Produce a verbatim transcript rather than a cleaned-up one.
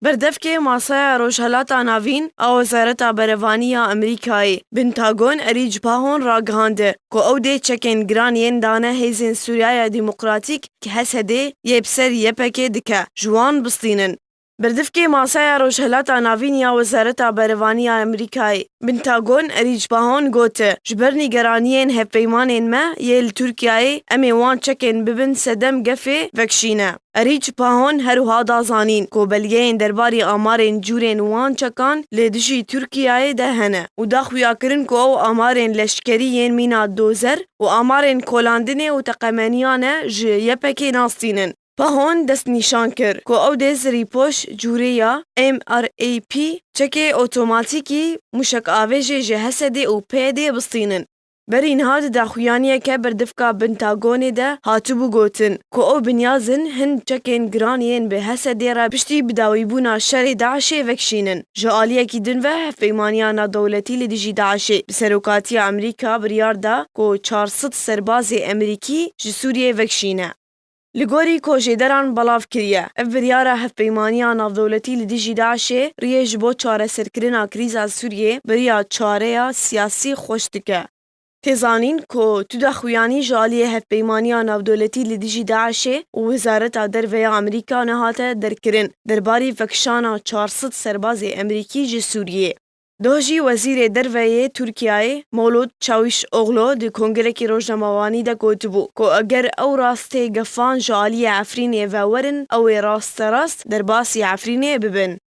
Berdevkê Masaya Rojhelata Navîn a Wezareta Berevanî ya Amerîkayê, Pentagon, Erîc Pahon ragihande ku ew dê çekên giran yên dane Hêzên Sûriya ya Demokratîk, H S D, yê bi ser Y P G dike, ji wan bistînin. Berdivkê Masaya Rojhelata Navîn ya Wezareta Berevanî ya Amerîkayê, Pentagon, Erîc Pahon gote, ji ber nîgeraniyên hevpeymanên me yê li Tirkiyeyê, em ê wan çekên bibin sedem gefê vekişîne. Erîc Pahon her wiha da zanîn ku belgeyên derbarî amarên cûrên wan çekan li dijî Tirkiyeyê de hene û da xuyakirin ku ew amarên leşkerî yên mîna dozer û amarên kolandinê û teqemeniya ne ji Y P G nastînin. Pahon destnîşan kir ku ew dê zirîpoş cûrê ya M R A P, çekê otomatîkî mûşekavêjê ji H S D û P Y D bistînin. Berî niha di daxuyaniyeke berdivka Pentagonê de hatibû gotin ku ew binyaz in hin çekên giran yên bi H S D re piştî bidawîbûna şerê DAIŞê vekişînin. Ji aliyekî din ve Hevpeymaniya Navdewletî li dijî DAIŞê bi serokatiya Amerîka biryar da ku çar sed serbazê Amerîkî ji Sûriyê vekişîne. Li gorî ku jêderan belav kiriye, ev biryara Hevpeymaniya Navdewletî li dijî DAIŞê riyê ji bo çareserkirina krîza Sûriyê bi riya çareya siyasî xweş dike. Tê zanîn ku tu daxuyanî ji aliyê Hevpeymaniya Navdewletî li dijî DAIŞê û Wezareta Derve ya Amerîka nehate derkirin derbarî vekişana çar sed serbazê Amerîkî ji Sûriyê. Doh jî Wezîrê Derve yê Tirkiyeyê Mevlût Çavuşoglu di kongrekî rojnamevanî de gotibû ku eger ew rastê gefan ji aliyê Efrînê ve werin, ew ê rasterast derbasî Efrînê bibin.